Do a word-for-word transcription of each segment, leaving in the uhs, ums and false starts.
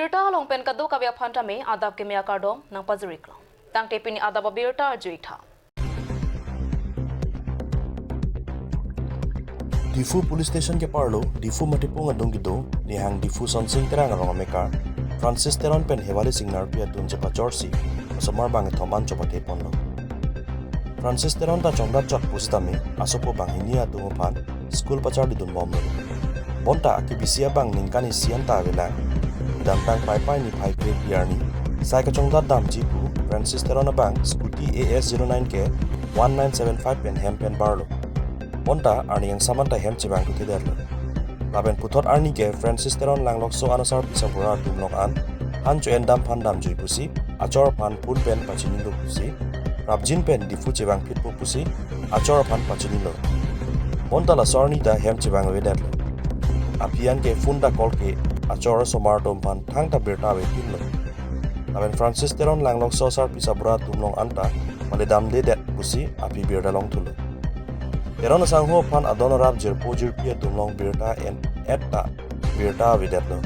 Birta along pen kadokave aphan tame adap keme akardom nangpajir-iklo. Tangte pini adap abirta arju-ik tha. Diphu Police Station keparlo, Diphu Matipung adung kedo, Nihang Diphu Sonsing Terang arong amekar Francis Teron pen Hewali Singnarpi atum chepachorsi osomar bangkethom an chopathe ponlo. Francis Teron ta chongdat chot pusitame asopo banghini atum aphan school pacharlidun bomlo. Bonta akebisi abang ningkan isi anta avelang. Kedamtang Paipai niphai kre-iphi arni sai kachongdat damji pu Francis Teron abang scooty A S zero nine K one nine seven five pen hem pen barlo. Bonta arni angsam anta hem chevangthuthedetlo. Lapen puthot arni ke Francis Teron Langlokso anusar pisa bura atum along an han cho-en dam aphan damjui pusi achor aphan phone pen pachinilo pusi, prapjin pen Diphu chevangphitpo pusi achor aphan pachinilo. Bonta laso arni ta hem chevang avedetlo. Aphi an ke phone ta call ke achor osomar atum aphan thangta birta avepinlo. Lapen Francis Teron Langlokso asar pisa bura atum along anta paledamdedet pusi aphi birta longthulo. Teron asangho aphan adon arap jirpo jirpi atum along birta en-et ta birta avedetlo.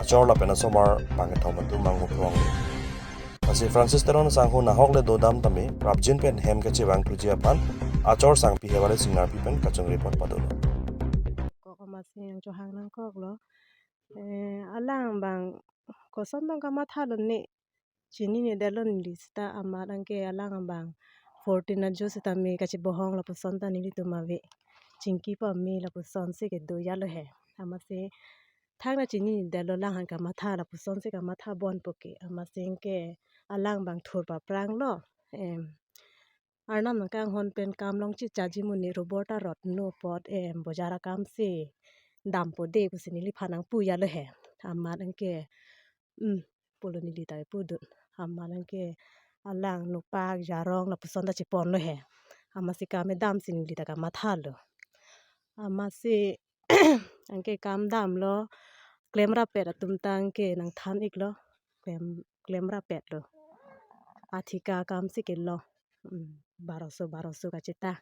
Achor lapen asomar bangkethom atum manghuprong. Lasi Francis Teron asangho nahok le dodam tame prapjin pen hem kachevangthuji aphan achor sangpi Hewali Singnarpi pen kachongri apot padolo. Kok amatsi nangchohang nangkoklo. Eh, alang abang koson abang kamathalo ne. Chininedetlo neli seta amat anke alang abang fourteen ajo sitame kachebohong lapuson ta nelitum ave. Chingki pame lapusonsi kedo yalo he. Amatsi thangta chininedetlo, alang aphan kamatha lapusonsi kamatha bompo ke. Amatsi anke alang abang thur papranglo. Em, Arnam nangkanghon pen kam longchit chaji muni rubber ta rotno apot, em, bojar akamsi dampo de pusi neliphan nangpu yalo he. Amat anke, mm, pulo neli ta pudun. Amat anke alang nopak jarong lapuson ta cheponlo he. Amatsi kam edamsi neli ta kamathalo. Amatsi anke kam damlo, klemrap-et atum ta anke nangthan-iklo, klem, klemrap-etlo. Athika akamsi kelong, mm, baroso, baroso kacheta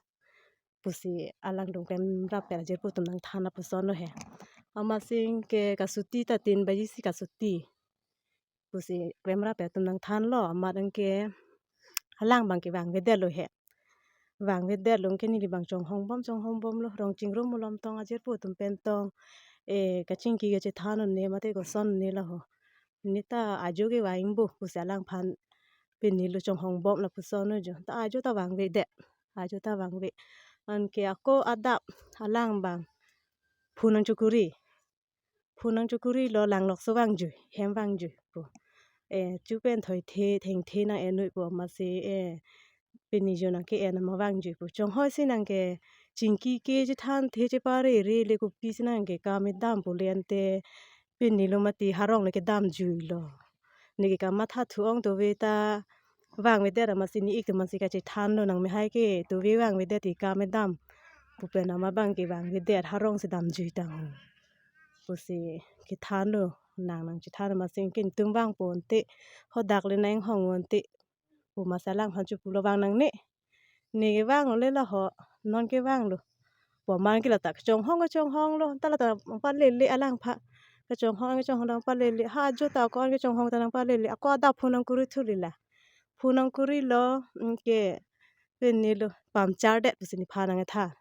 pusi alangtum klemrap-et ajirpo atum nangthan lapusonlo he. Amatsi anke kasuti ta tin baji si kasuti pusi klemrap-et atum nangthanlo, amat anke alang abang kevangvedetlo he. Vangvedetlo anke neli abang chonghong bom, chonghong bomlo, rong chingrum malom tong ajirpo atum pen tong, eh, kachingki kachethan un-e mate koson un-e laho. Neta ajo kevangbo pusi alangphan pinilo, chonghong bom lapuson un-e jo. Ta ajo ta vangvedet. Ajo ta vangve. Anke ako adap alang abang phone nangchokuri. Phone nangchokurilo, Langlokso vangjui, hem vangjui pu. Eh, chu pen thoithe, thengthe nang-en noi pu amatsi, eh, pini jo nangke-en ma vangjui pu. Chonghoi si nangke chingki ke chethanthe cheparere le kopisi nangke kam edam pu le ante pinilo mati harong le kedamjuilo. Neke kamatha thu-ong tove ta vangvedet amatsi ne-ik atum amatsi kachethanlo, nangmehai ke tove vangvedet ke kam edam pu pen amat abang kevangvedet, harongsi damjui tangho pusi kethanlo, nang nangchethan amatsi anke netum vangpo ante, hadak le nang-inghong ante pu amatsi alangphan chopulo, vang nangne. Ne kevanglo le laho, non kevanglo pu amat anke lata kachonghong kachonghonglo, ta lata nangpalele alangphan. Kachonghong kachonghong nangpalele. Ha ajo ta ako an kachonghong ta nangpalele. Ako adap phone nangkuri thulila. Phone nangkurilo, anke pinilo puncture det pusi nephan nangthan.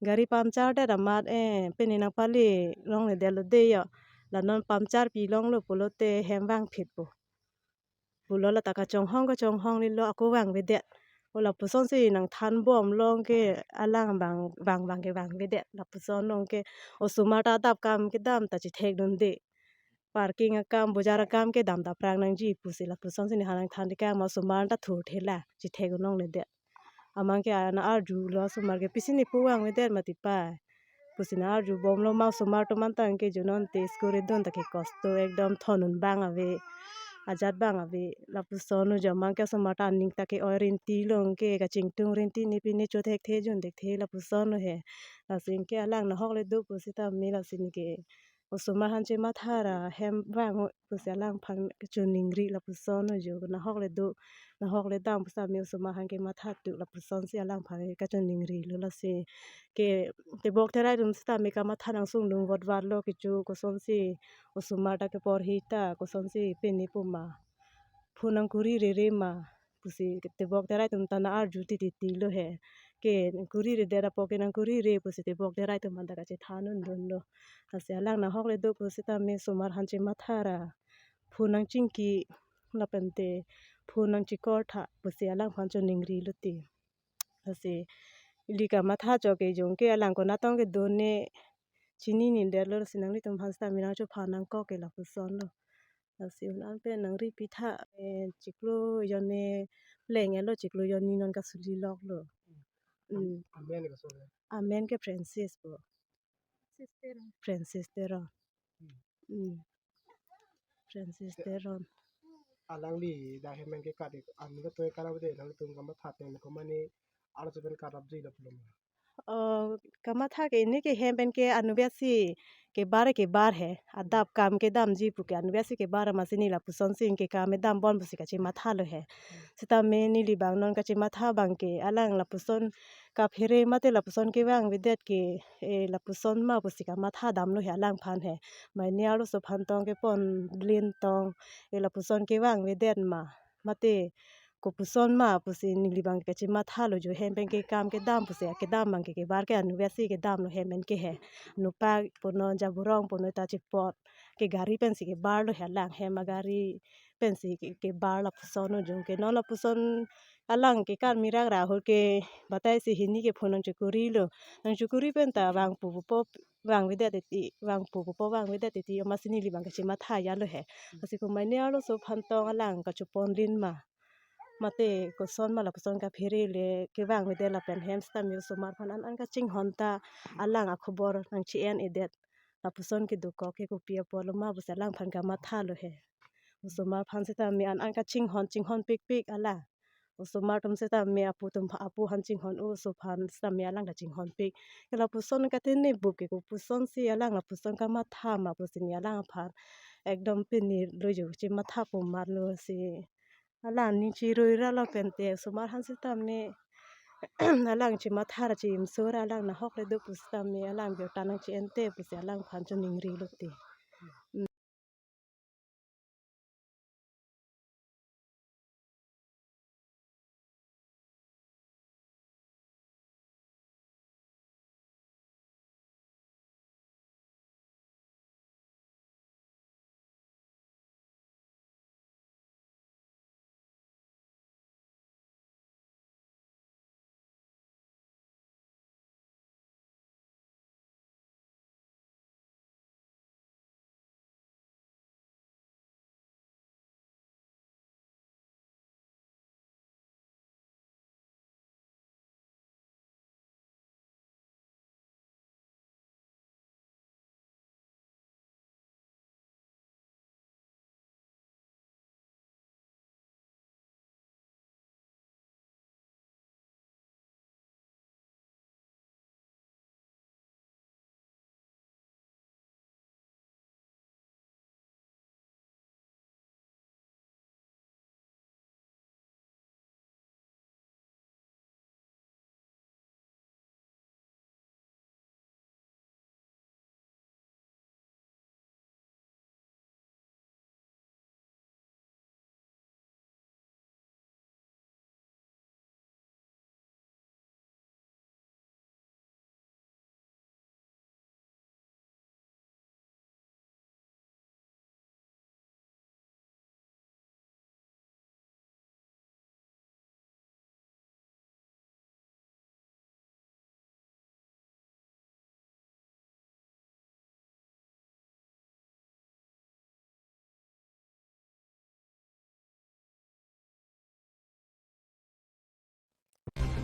Gari puncture det amat, eh, pini nangpale longledetlo de jo. La non puncture pi longlo pulote hem vangphitpo pulo, lata kachonghong kachonghonglelo, ako vangvedet. O lapusonsi nangthan bomlo anke alang abang vang abang kevangvedet. Lapusonlo anke osomar ta adap kam kedam ta chethekdunde. Parking akam, bojar akam ke dam ta prang nangji pusi lapusonsi nephan nangthan tekang ma osomar ta thurthela, chethekdun longledet. Amat anke nang-arjulo, osomar ke pisi nepu vangvedet mati pa pusi nang-arju bomlo ma, osomar atum anta anke jo non te school edun ta ke kosto, ekdom thon un abang ave, ajat abang ave, lapuson un jo. Amat anke osomar ta aning ta ke-oi rintilo, anke kachingtung rinti ne pine chothekthe junthekthe lapusonlo he. Lasi anke alang nahok le do pusitame lasi neke osomar aphan chematha ra hem vang pusi alangphan kachoningri lapuson jo, nahok le do, nahok le dam pusitame osomar aphan kematha tu lapusonsi alangphan kachoningri lo. Lasi ke tebok terai atum sitame kamatha nangsung lung vot vat lo kecho, kosonsi osomar ta keporhi ta kosonsi pini puma phone nangkuri rere ma pusi tebok terai atum ta na-arju titi ti lo he. Ke nangkuri redet apot ke nangkuri re pusi tebok terai atum aphan ta kachethan un dun lo. Lasi alang nahok le do pusitame osomar aphan chematha ra phone nangchingki lapente phone nangchikor tha pusi alangphan choningri lo ti. Lasi ili kamatha chok ke jong ke alang konatong kedo ne chinine det lo, lasi nanglitum aphan sitame nangchophan nangkok ke lapuson lo. Lasi un an pen nangri pitha, eh, chiklo jonni pleng elo, chiklo jonni non kasuli lok lo. Mm. Amen ke so le. Amen ke Francis po. Sister. Francis Teron. Hmm. Mm. Francis Teron. Alangli dak hem pen ke kat ik, anu ke toy karap de, nangtum kamatha pen komane arloso pen karapji lo pulo ma? Oh, kamatha ke ini ke hem pen ke anubia si kebar kebar he. Adap kam kedamji pu ke anubia si kebar, amatsi ne lapusonsi ke kam kedam bon pusi kachematha lo he. Sitame neli abang non kachematha abang ke alang lapuson kaphere mate lapuson kevang avedet ke, eh, lapuson ma pusi kamatha dam lo he alangphan he. Mane arloso aphan tong kepon lin tong, eh, lapuson kevang avedet ma, mate kopuson ma pusi neli abang kachematha lo jo, hem pen ke kam kedam pusi kedam abang ke kebar ke anubia si kedam lo hem pen ke he. Nupak punon jaburong punon ta chipot ke gari pensi kebar lo he alang, hem agari pensi ke, kebar lapuson ujung ke. Non lapuson alang ke kan mirak ra ahut ke batai si hini ke phone nangchikuri lo. Nangchikuri pen ta vangpo pupo vang avedet ti, vangpo pupo vang avedet ti, amatsi neli abang kachematha ya lo he. Lasi komane arloso aphan tong alang kachopon lin ma, mate koson ma lapuson kaphere le kevang avedet lapen hem sitame osomar aphan an an kachinghon ta alang akhobor nangchi-en edet. Lapuson kedokok ke kopi apot lo ma pusi alangphan kamatha lo he. Osomar aphan sitame an an kachinghon, chinghon pikpik alang. Osomar atum sitame apu atum, apu aphan chinghon, oso aphan sitame alang ta chinghon pik. Ke lapuson katene bup ke kopusonsi alang lapuson kamatha ma pusi ne alangphan ekdom pini lo jo chematha pu mat lo si. Alang ning chirui ra lapente osomar aphan sitame alang chematha ra chimsur alang nahok le do pusitame alang birta nangchi-en te pusi alangphan choningri lo ti.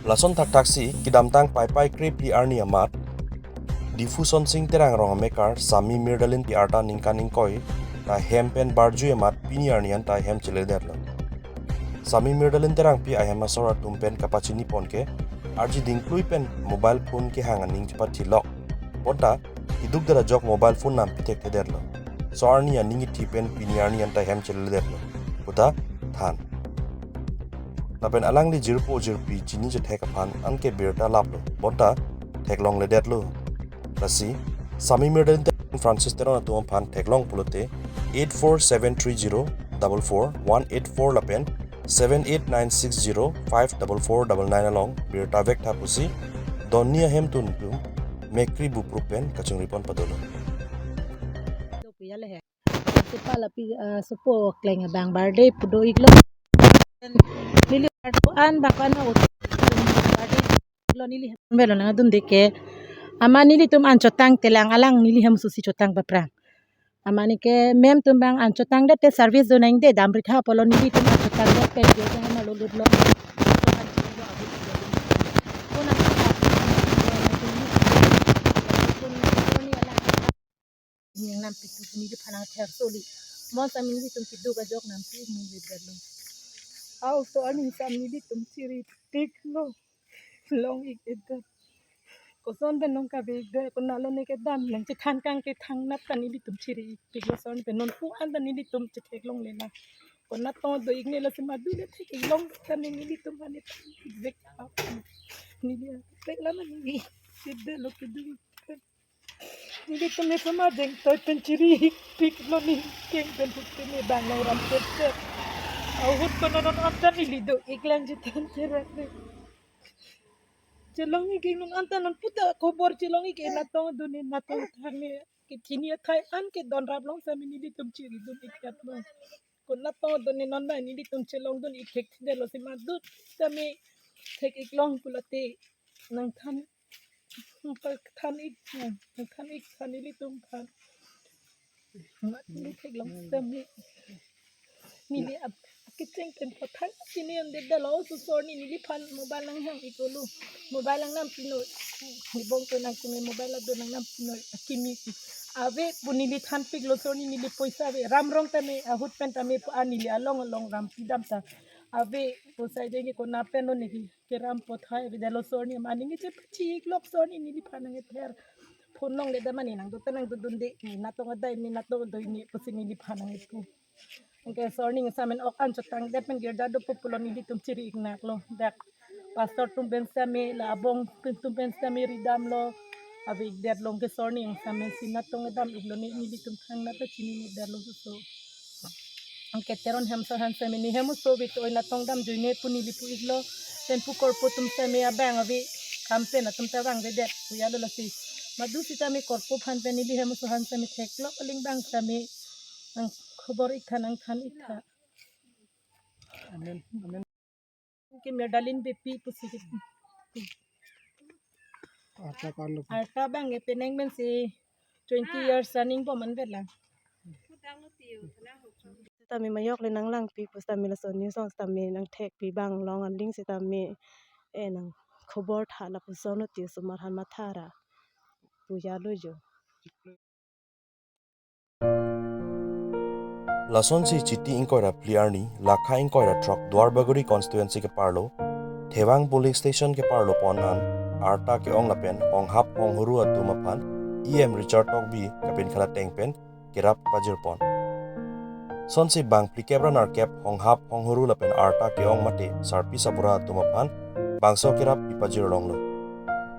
Lason thakthak si kedamtang Paipai krephli arni amat Diphu Sonsing Terang rong amekar Sami Mirdalin pi arta ningkan ingkoi ta hem pen barjui amat pini arni anta hem cheledet lo. Sami Mirdalin Terangpi ahem asor atum pen kapachini pon ke arji dingklui pen mobile phone kehang aning chepathi lok. Bonta kiduk dara jok mobile phone nam pithekthe detlo. So arni aning ithi pen pini arni anta hem cheleledetlo puta than. Lapen alangli jirpo jirpi chini chethek aphan anke birta laplo bonta theklongledetlo. Lasi Sami Mirdalin Francis Teron atum aphan theklong pulote eight four seven three zero double four one eight four lapen seven eight nine six zero five double four double nine along birta vektha pusi donni ahemtun atum mekri buprup pen kachungripon padolo. Dopi ya le he. Sepa lapi, ah, sopo kleng abang birthday pu do-iklo. Neli birthday an bang pano birthday lo neli hem belo nang adun deke. Amat nelitum an chotang telang alang neli hem susi chotang paprang. Amat neke ma'am atum bang an chotang det te service do nang de dam ritha pulo nelitum an chotang det pen jo jang na lo lut lo. Nang nampi tu neliphan nang ther soli. Mo sami nelitum kiduk ajok nampi mu vedet lo. Aso arni sami nelitum chiri-iklo. Long-ik-edet. Koson pen nong kave-ikdet, konatlo ne kedam nang chethan kang kethan nat ta nelitum chiri-ikpiklo, son pen non pu an ta nelitum chetheklongle na. Konat tong do-ikne lasi madu le thek-iklong ta ne nelitum ani vek. Neli pek la na neli. Kedetlo keduk. Nelitum ne sama jeng toi pen chiri-ikpiklo ne keng pen hut pen ne bang nang ram tet tet. Ahut pen non anta neli do-iklang chethan cherak ne. Chelong-ik non anta non puta khobor chelong-ik natong do ne natong thang ne. Kethini athai an kedon raplong sami nelitum chiri dun-ik kat lo. Konat tong do ne non bai nelitum chelong dun-ik thekthedet lo si madu sami thek-iklong pulote nang than, nang than-ik, nang than-ik than nelitum than. Mat neli theklong sami. Neli ap kecheng pen pathang sini an de dalo so so arni neliphan mobile nanghang-iklo. Mobile nangnam pinoi. Ni bong to nang kume mobile ado nangnam pinoi. Akimi ave pu neli thanpiklo so arni neli poisa ave. Ram rong tame ahut pen tame pu an neli along along ram pidam ta. Ave poisa denge konat pen lo neli keram pothai ave dalo so arni mani nge chepachi-iklok so arni neliphan nang ther. Phone longle dam ani nang do ta nang do dunde ne natong adai ne natong doi ne pusi neliphan nang pu. Anke so arni nge samen ok an chotang det pen girja dopo pulo nelitum chiri-iknaklo. Dak pastor atum pen sami la abong pen atum pen sami ridamlo. Ave-ikdetlo anke so arni nge samen si natong dam-iklo ne nelitum thangnat ta chinine detlo so so. Anke Teron hem so han sami ne hem so vit oi natong damjuine pu neli pu-iklo. Pen pu korpo atum sami abang ave kam pen atum ta vangvedet pu ya lo lasi. Madu sitame korpo aphan pen neli hem so han sami theklok aling bang sami nang khobor-ik tha nang than-ik tha. Amen. Amen. Ke Mirdalin Beypi pusi. Arta karlo. Arta bang e penang pen si twenty years running bom an vet lang. Sitame majok le nanglangpi pu sitame laso news song sitame nangthekpi bang long aling sitame e nang khobor tha lapuson uti osomar han mathara pu ya lo jo. Lasonsi Chiti ingkoi ra phli arni, lakha ingkoi ra throk Duarbagori constituency keparlo, Thevang polling station keparlo pon an, arta ke-ong lapen honghap honghuru atum aphan E M Richard Tokbi kapinkhala ateng pen kerap pajirpon. Sonsi bang phlikep ra nerkep honghap honghuru lapen arta ke-ong mate sarpi sarpura atum aphan bangso kerap pipajir longlo.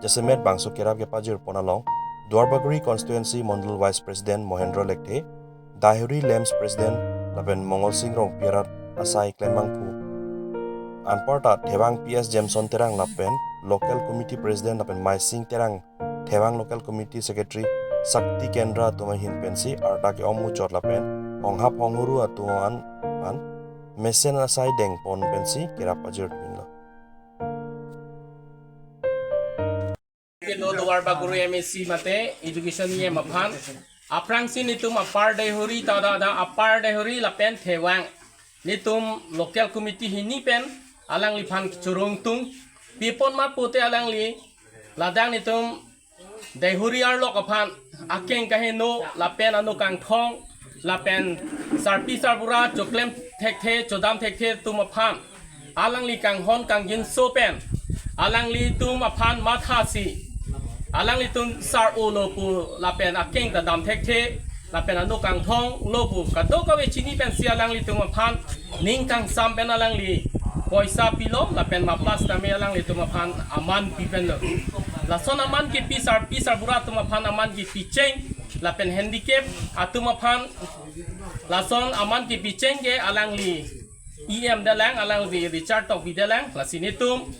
Jasemet bangso kerap kepajirpon along Duarbagori Constituency Mondol Vice President Mohendro Lekthe, Daihuri LAMPS President lapen Mongolsing Rongpi arat asai klembangphu. Anparta Thevang P S Jameson Terang lapen Local Committee President lapen Maising Terang Thevang Local Committee Secretary Sakti Kendra atum ahin pensi arta ke-ong muchot lapen honghap honghuru atum an an mesen asai dengpon pensi kerap pajir pinglo. Pilo Duarbagori M A C mate education E M aphan. Aphrangsi netum Upper Daihuri ta da da Upper Daihuri lapen Thevang. Netum local committee hini pen alangliphan churungtung. Pipon ma pute alangli ladak netum Daihuri arlok aphan akeng kaheno lapen ano kangthong lapen sarpi sarpura choklem thekthe chodam thekthe atum aphan alangli kanghon kangjinso pen alanglitum aphan mathasi Alanglitum sar-olo pu lapen akeng ta dam thekthe, lapen ano kangthong lo pu kadokave chini pensi alanglitum aphan ning kangsam pen alangli poisa pilo, lapen mapla sitame alanglitum aphan aman pi penlo. Lason aman kepi sarpi sarbura atum aphan aman kepi cheng, lapen handicap atum aphan lason aman kepi cheng ke alangli E M detlang, alangli Richard Tokbi detlang, lasi netum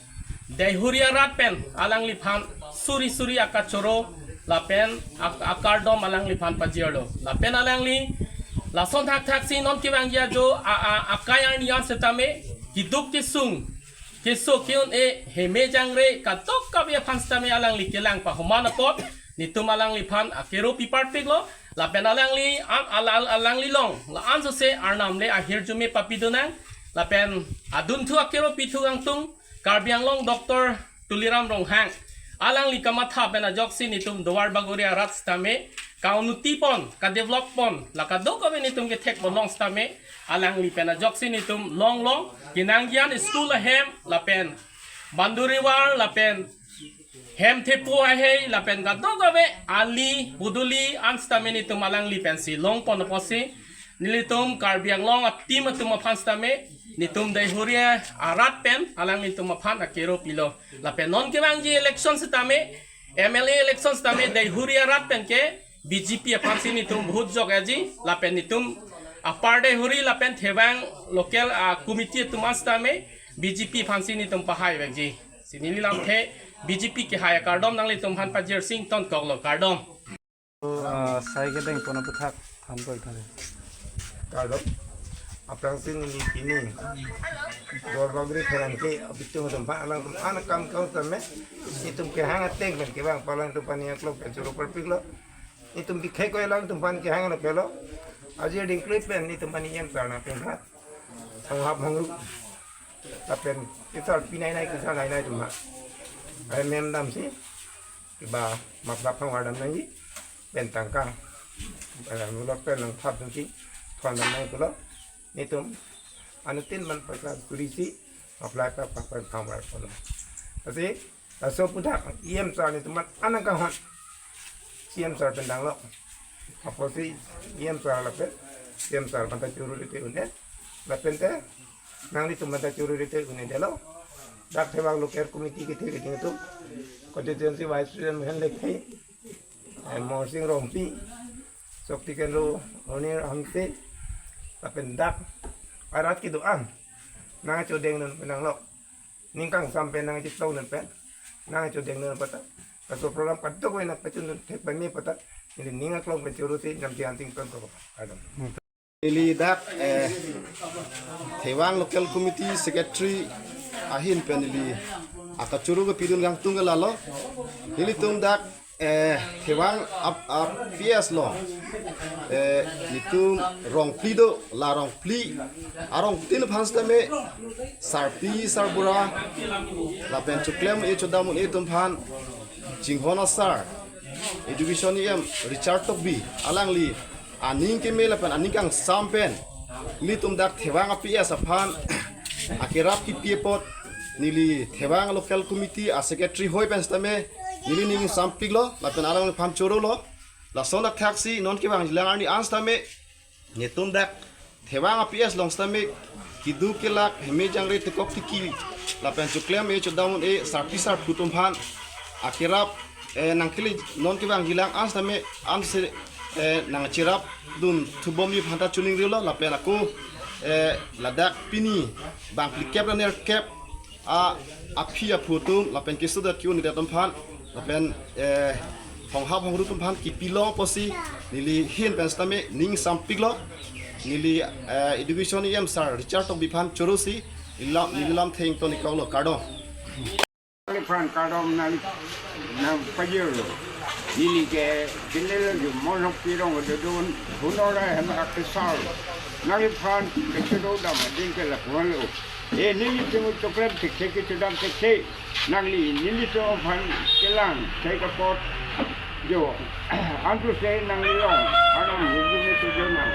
Deihori arat pen alangliphan suri suri akachoro lapen ak-, akardom alangliphan pajirlo. Lapen alangli lason thakthak si non kevangji ajo a, a, akai arni an setame keduk kesung, keso ke-un-e, heme jangre kadokave aphan setame alangli kelang pahoman apot netum alangliphan akero pi parpiklo. Lapen alangli, al-, al-, al-, alangli along la-an sose arnam le ahirjume papidunang. Lapen adunthu akero pithu kangtung Karbi Anglong Doctor Tuliram Ronghang, alangli kamatha pen ajoksi netum Duar Bagori arat setame kaunuti pon, kadevelop pon, la kadokave netum kethek pon long setame alangli pen ajoksi netum long long kenangji an school ahem lapen boundary wall lapen hem thepo ahei lapen kadokave ali puduli an setame netum alangli pensi long pon apotsi nelitum Karbi Anglong a-team atum aphan setame netum Deihori arat pen alanglitum aphan akero pilo. Lapen non kevangji election setame, M L A election setame Deihori arat pen ke B J P aphansi netum vote jok aji, lapen netum apar Deihori lapen Thevang local, ah, committee atum an setame B J P aphansi netum pahai vekji. Si neli lamthe B J P kehai akardom nanglitum aphan pajir sing tonkoklo, kardom. Ah, sai kedeng pon aputhak than koi thare. Kardom. Aphrangsi neli pini Duar Bagori pherangke abitung atum aphan alangtum an akam kau tame netum kehang ateng pen kevang pu alangtum aphan ning aklong pen choro parpiklo. Netum bikhai koi alangtum aphan kehang lo pelo. Ajir dingklip pen netum aphan ning yen sarna pen ha. Thang hap hangru. Lapen kesar pinai nai, kesar nai nai atum ha. Ai mem damsi kiba maplap phang war dam nangji, pen tangka, pen mulak pen nangthap nangji, thon dam nangji pulo. Netum anuttin man paisa kurisi, maplap pa pa pa phang war pulo. Lasi laso aputhak E M sir netum man anang kahon C M sir pen danglo. Apotsi E M sir lapen C M sir aphan ta choro rite un-e, lapen te nanglitum aphan ta choro rite un-edetlo. Dak Thevang Local Committee kethe keding atum, Constituency Vice President Mohen Lekthe, eh, Morsing Rongpi, Shakti Kendro Ronir Hamse, lapen dak arat kedo-an nangchodeng dun pen nanglo, ning kangsam pen nangcheklong dun pen, nangchodeng dun pen ta, laso program kadokave nangpachun dun thek pame pu ta, neli ning aklong pen choro si namthi anting pen ko adam. Neli dak, eh, Thevang Local Committee Secretary ahin pen neli akachoro kepidun kangtung ke lalo. Nelitum dak, eh, Thevang ap, ap P S lo. Eh, netum rong phli do, la rong phli. Arong tin aphan setame sarpi sarbura lapen choklem-e chodam un-e atum aphan chinghon asar Education E M Richard Tokbi alangli aning keme lapen aning kangsam pen nelitum dak Thevang a P S aphan akerap kepi apot neli Thevang Local Committee a Secretary hoi pen setame neli ning sampiklo lapen alangliphan chorolo. Lason athak si non kevangjilang arni an setame netum dak Thevang a P S along setame keduk kelak heme jangre tekok tiki lapen choklem-e chodam un-e sarpi sarpo atum aphan akerap, eh, nangkele non kevangjilang an setame anse, eh, nangcherap dun thubomji aphan ta choningrilo lapen ako, eh, ladak pini bang phlikep ra nerkep a aphi aphu atum lapen keso dak ke-un-edet atum aphan lapen, eh, honghap hongru atum aphan kepilong apotsi neli ahin pen setame ning sampiklo. Neli, eh, Education E M sir Richard Tokbi aphan choro si neli lam, neli lamthe ingtonikoklo, kardom. Nangphan kardom nang, nangpajirlo. Neli ke General Monhok Pirong dodun hunora hem akesar. Nangphan kechoro dam ading ke lapuan lo. Eh, nelitum choklem thekthe kechodam thekthe. Nangli nelitum aphan kelang thek apot jo. Antu se nanglilong, anam hirjume tu jo nang.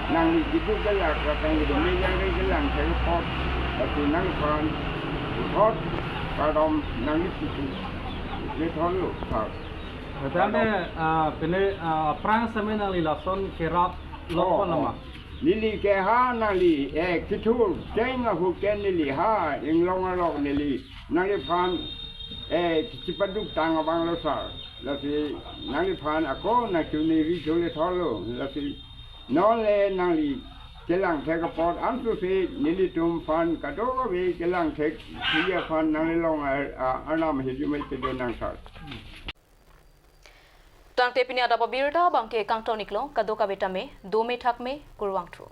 Nangli keduk kelak, nangli heme jangre kelang thek apot. Atu nangphan thot kardom nangli pusi. Lethotlo, thot. Tame, ah, pine, ah, aphrang same nangli lason kerap longpon lama. Neli ke ha nangli, eh, kethur cheng ahut ke neli ha inglong along neli nangliphan, eh, chipaduk tang abang lo sir. Lasi nangliphan ako nangchini ri chole tholo. Lasi non le nangli kelang thek apot antu si nelitum aphan kadokave kelang thek thia aphan nangli long a, a, anam hijumai pedo nang sir. Tangte pini adap abirta abangke kangton-iklo, kadokave tame dome thakme, kurvangthu.